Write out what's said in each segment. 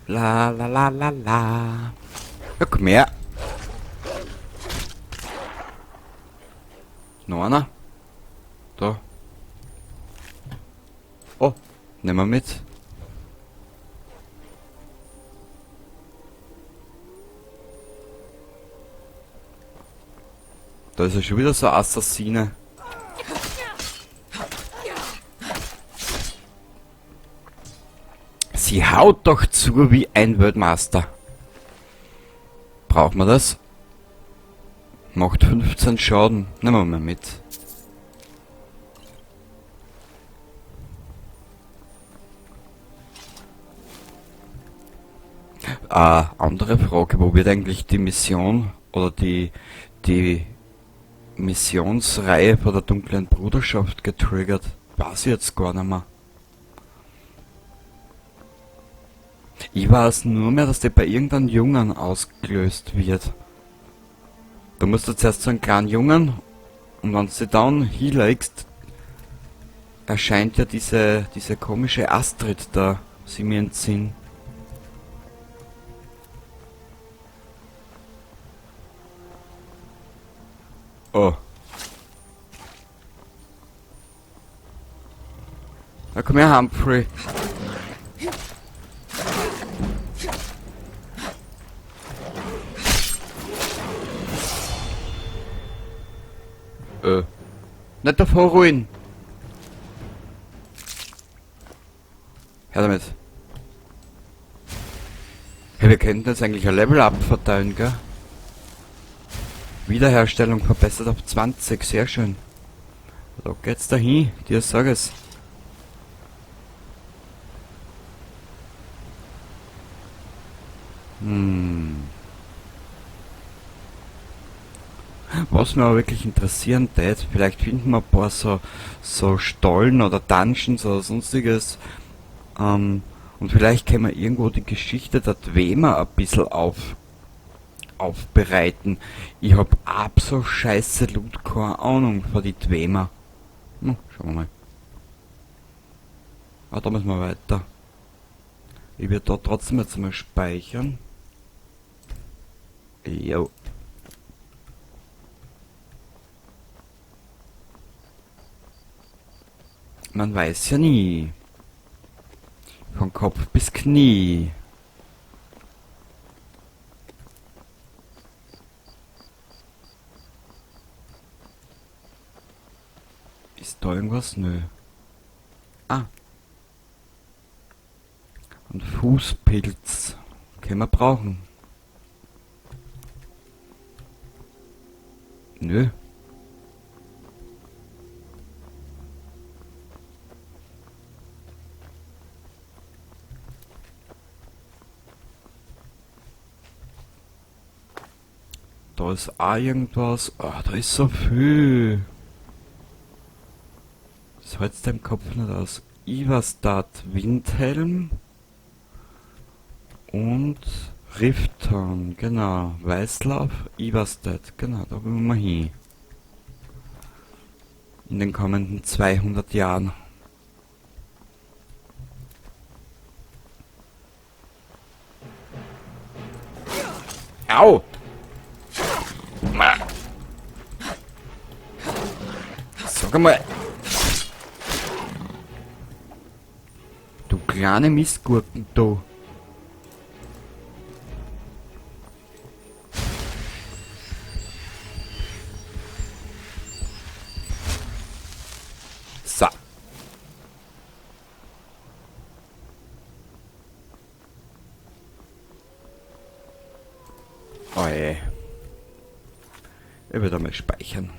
La la la la la. Ja, komm her. Noch einer? Da. Oh, nehmen wir mit. Da ist ja schon wieder so ein Assassine. Sie haut doch zu wie ein Weltmeister. Braucht man das? Macht 15 Schaden. Nehmen wir mal mit. Andere Frage, wo wird eigentlich die Mission oder die Missionsreihe von der Dunklen Bruderschaft getriggert? Weiß ich jetzt gar nicht mehr. Ich weiß nur mehr, dass die bei irgendeinem Jungen ausgelöst wird. Du musst du zuerst zu einem kleinen Jungen und wenn du sie dann hinlegst, erscheint ja diese komische Astrid da, sie mir entsinn. Oh. Na komm her, Humphrey. Nicht davor ruhen. Her damit. Hey, wir könnten jetzt eigentlich ein Level-Up verteilen, gell? Wiederherstellung verbessert auf 20, sehr schön. Da geht's dahin, dir sag es. Was mir aber wirklich interessieren tät, vielleicht finden wir ein paar so Stollen oder Dungeons oder sonstiges. Und vielleicht können wir irgendwo die Geschichte der Dwemer ein bisschen aufbereiten. Ich hab ab so scheiße Loot keine Ahnung von die Dwemer. Na, schauen wir mal. Ah, da müssen wir weiter. Ich werde da trotzdem jetzt mal speichern. Jo. Man weiß ja nie. Von Kopf bis Knie. Ist da irgendwas? Nö. Ah. Und Fußpilz. Können wir brauchen. Nö. Da ist auch irgendwas. Ah, da ist so viel. Das hält's deinem Kopf nicht aus. Ivarstead Windhelm und Rifton, genau. Weißlauf, Ivarstead, genau, da wollen wir hin. In den kommenden 200 Jahren. Au! Sag einmal. Du kleine Mistgurken, du. So. Oje. Ich würde mal speichern.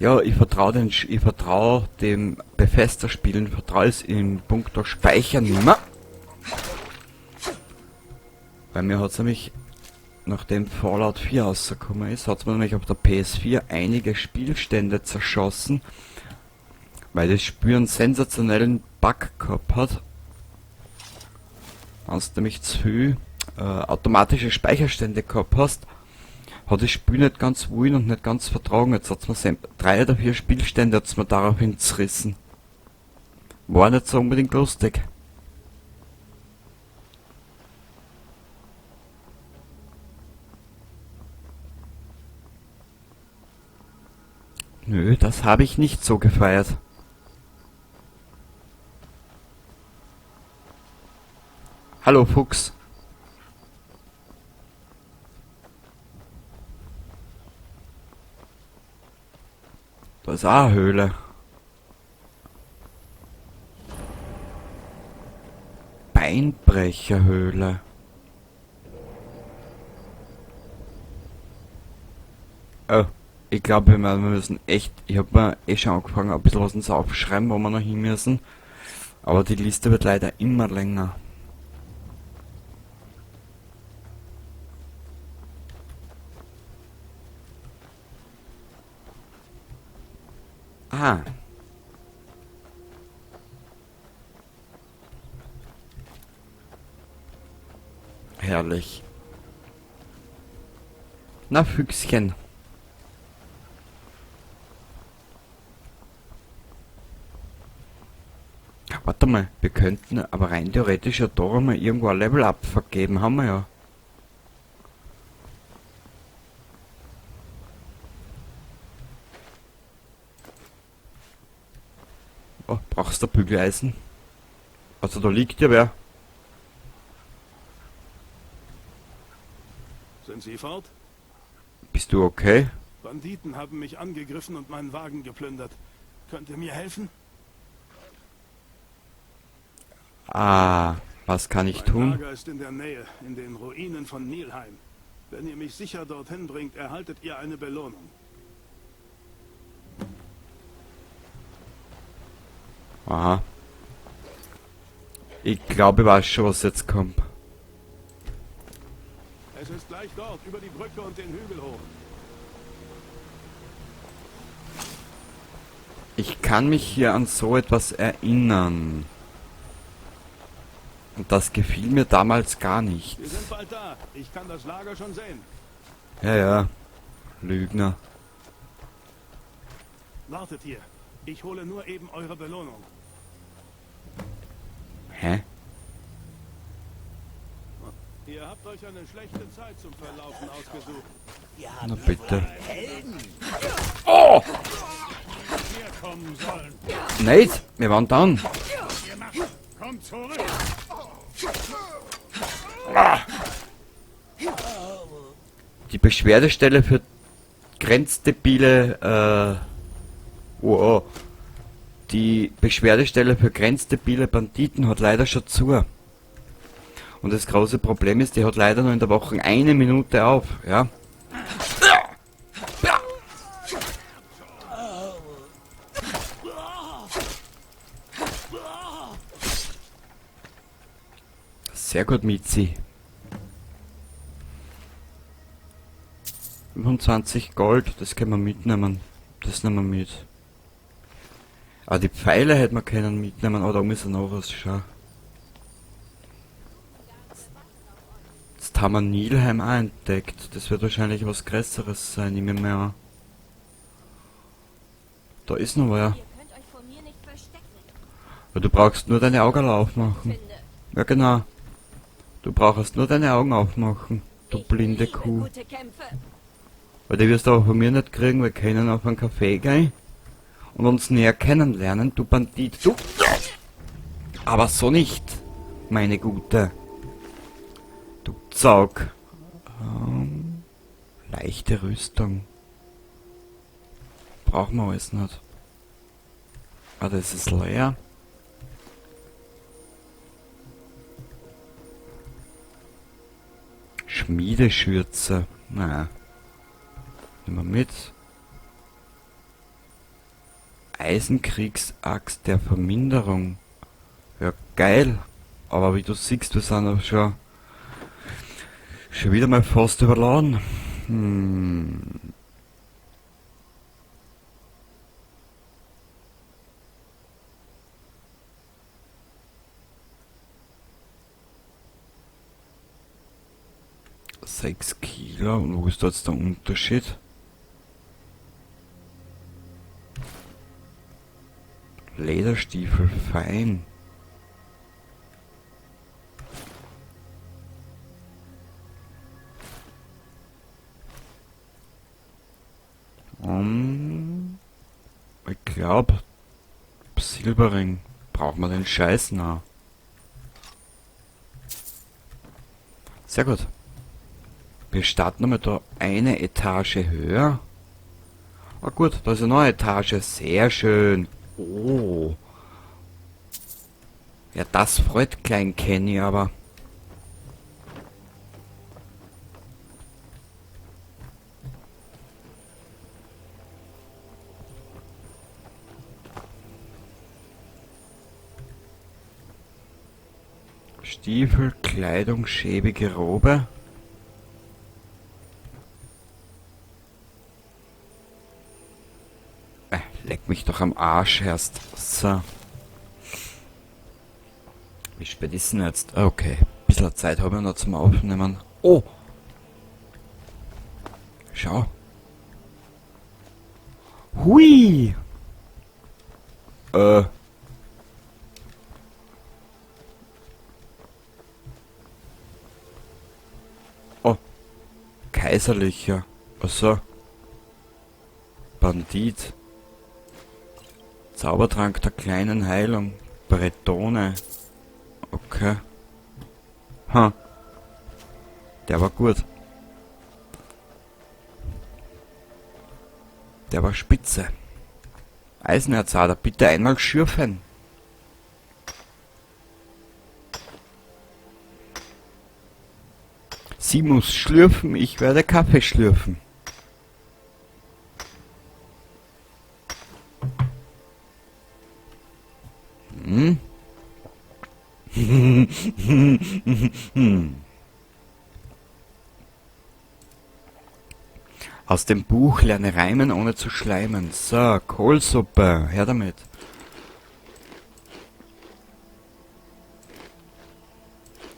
Ja, ich vertraue den Sch-, ich vertrau dem Bethesda-Spielen, vertraue es in puncto Speichern nimmer. Bei mir hat's nämlich, nachdem Fallout 4 rausgekommen ist, hat's mir nämlich auf der PS4 einige Spielstände zerschossen, weil das Spiel einen sensationellen Bug gehabt hat. Wenn du nämlich zu viel automatische Speicherstände gehabt hast, hat das Spiel nicht ganz wollen und nicht ganz vertragen. Jetzt hat's mir 3 oder 4 Spielstände hat's mir daraufhin zerrissen. War nicht so unbedingt lustig. Das habe ich nicht so gefeiert. Hallo Fuchs. Da ist auch eine Höhle. Beinbrecherhöhle. Oh, ich glaube, wir müssen echt... Ich habe mir eh schon angefangen, ein bisschen was uns aufschreiben, wo wir noch hin müssen. Aber die Liste wird leider immer länger. Ah. Herrlich. Na, Füchschen. Warte mal, wir könnten aber rein theoretisch ja da mal irgendwo ein Level-Up vergeben, haben wir ja. Oh, brauchst du Bügeleisen? Also da liegt ja wer. Sind Sie fort? Bist du okay? Banditen haben mich angegriffen und meinen Wagen geplündert. Könnt ihr mir helfen? Ah, was kann ich tun? Mein Lager ist in der Nähe, in den Ruinen von Nilheim. Wenn ihr mich sicher dorthin bringt, erhaltet ihr eine Belohnung. Aha. Ich glaube, ich weiß schon, was jetzt kommt. Es ist gleich dort, über die Brücke und den Hügel hoch. Ich kann mich hier an so etwas erinnern. Und das gefiel mir damals gar nicht. Wir sind bald da. Ich kann das Lager schon sehen. Ja, ja. Lügner. Wartet hier. Ich hole nur eben eure Belohnung. Hä? Ihr habt euch eine schlechte Zeit zum Verlaufen ausgesucht. Na bitte. Oh! Nate, wir waren down. Ah. Die Beschwerdestelle für grenzdebile, oh, oh. Die Beschwerdestelle für grenzdebile Banditen hat leider schon zu. Und das große Problem ist, die hat leider nur in der Woche eine Minute auf, ja. Sehr gut, Mizi. 25 Gold, das können wir mitnehmen. Das nehmen wir mit. Ah, die Pfeile hätten wir können mitnehmen. Oh, da oben ist ja noch was, schau. Jetzt haben wir Nilheim auch entdeckt. Das wird wahrscheinlich was Größeres sein, nehme ich mal an. Da ist noch wer. Ja, du brauchst nur deine Augen aufmachen. Ja, genau. Du brauchst nur deine Augen aufmachen, du blinde Kuh. Weil die wirst du auch von mir nicht kriegen, wir können auf einen Café gehen und uns näher kennenlernen, du Bandit, du... Aber so nicht, meine Gute. Du Zaug. Leichte Rüstung. Brauchen wir alles nicht. Ah, das ist leer. Schmiedeschürze. Na. Nehmen wir mit. Eisenkriegsaxt der Verminderung. Ja, geil. Aber wie du siehst, wir sind auch schon wieder mal fast überladen. 6 Kilo. Und wo ist da jetzt der Unterschied? Lederstiefel, fein. Glaub, Silberring. Braucht man den Scheiß noch? Sehr gut. Wir starten nochmal da eine Etage höher. Ah gut, da ist eine neue Etage. Sehr schön. Oh. Ja, das freut Klein Kenny aber. Stiefel, Kleidung, schäbige Robe. Leck mich doch am Arsch erst. So. Wie spät ist denn jetzt? Okay, ein bisschen Zeit habe ich noch zum Aufnehmen. Oh! Schau. Hui! Oh. Kaiserlicher. Achso. Bandit. Zaubertrank der kleinen Heilung. Bretone. Okay. Ha. Der war gut. Der war spitze. Eisenerzader, bitte einmal schürfen. Sie muss schlürfen, ich werde Kaffee schlürfen. Hm? Aus dem Buch lerne reimen ohne zu schleimen. So, Kohlsuppe, her damit.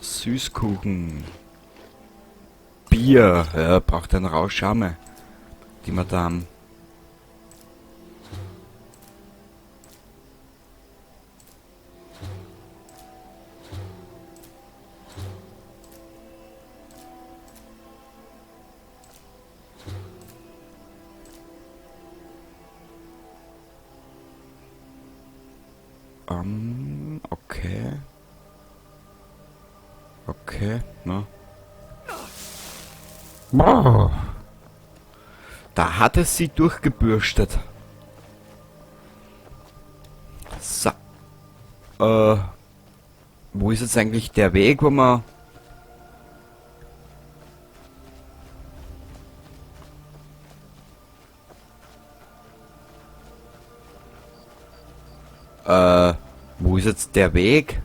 Süßkuchen. Bier, ja, braucht einen Rauscharme. Die Madame. Okay. Okay, ne? Boah. Da hat es sie durchgebürstet. So. Wo ist jetzt eigentlich der Weg, wo man... Wo ist jetzt der Weg?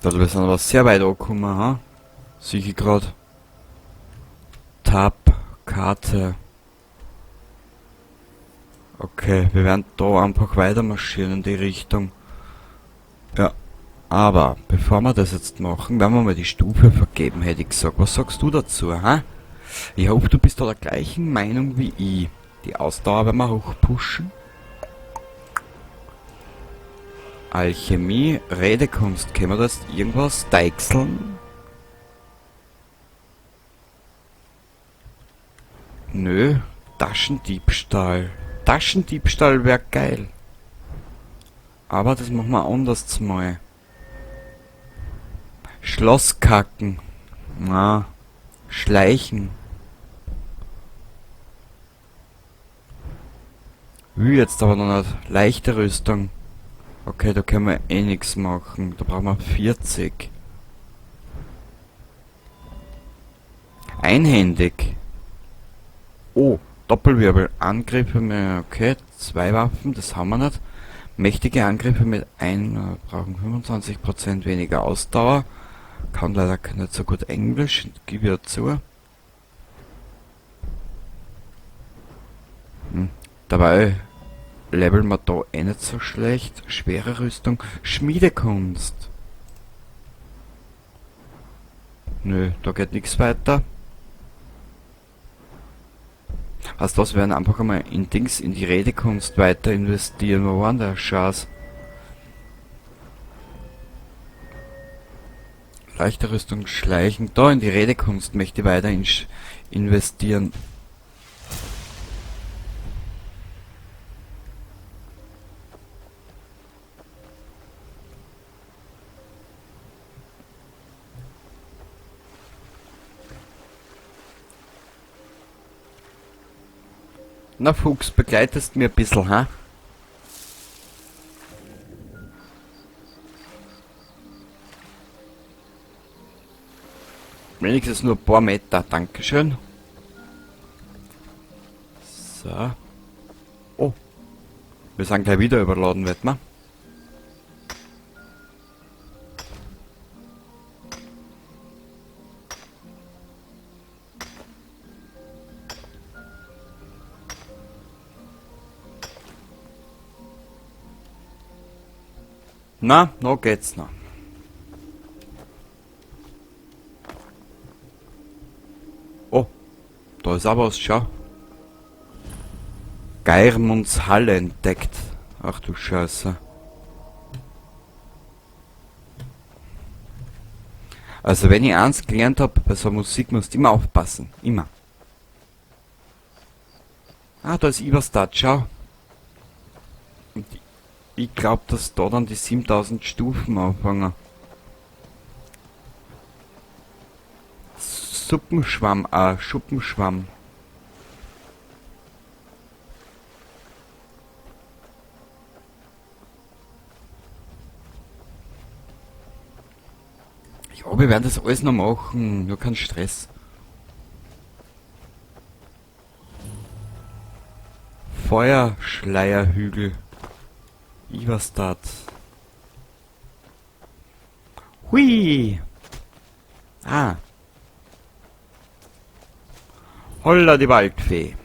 Da, wir sind aber sehr weit angekommen, ha? Sehe ich grad. Tab, Karte. Okay, wir werden da einfach weiter marschieren in die Richtung. Ja, aber bevor wir das jetzt machen, werden wir mal die Stufe vergeben, hätte ich gesagt. Was sagst du dazu, ha? Ich hoffe, du bist da der gleichen Meinung wie ich. Die Ausdauer werden wir hochpushen. Alchemie, Redekunst. Können wir da jetzt irgendwas deichseln? Nö, Taschendiebstahl. Taschendiebstahl wär geil. Aber das machen wir anders mal. Schlosskacken. Na, Schleichen. Will jetzt aber noch nicht. Leichte Rüstung. Okay, da können wir eh nix machen. Da brauchen wir 40. Einhändig. Oh, Doppelwirbel. Angriffe mit, okay, 2 Waffen, das haben wir nicht. Mächtige Angriffe mit ein, brauchen 25% weniger Ausdauer. Kann leider nicht so gut Englisch, gebe ich ja zu. Dabei leveln wir da eh nicht so schlecht. Schwere Rüstung. Schmiedekunst. Nö, da geht nix weiter. Weißt du was, wir werden einfach einmal in Dings, in die Redekunst weiter investieren. Wo war denn der Schatz? Leichte Rüstung schleichen. Da in die Redekunst möchte ich weiter investieren. Na Fuchs, begleitest mir ein bisschen, ha? Wenigstens nur ein paar Meter, dankeschön. So. Oh. Wir sind gleich wieder überladen, wetten wir? Na, noch geht's noch. Oh, da ist auch was, schau. Geirmunds Halle entdeckt. Ach du Scheiße. Also wenn ich eins gelernt hab, bei so Musik musst du immer aufpassen. Immer. Ah, da ist Ivarstatt, schau. Und ich glaub, dass da dann die 7000 Stufen anfangen. Suppenschwamm, Schuppenschwamm. Ja, wir werden das alles noch machen, nur kein Stress. Feuerschleierhügel. Ivarstatt. Hui! Ah. Holla die Waldfee.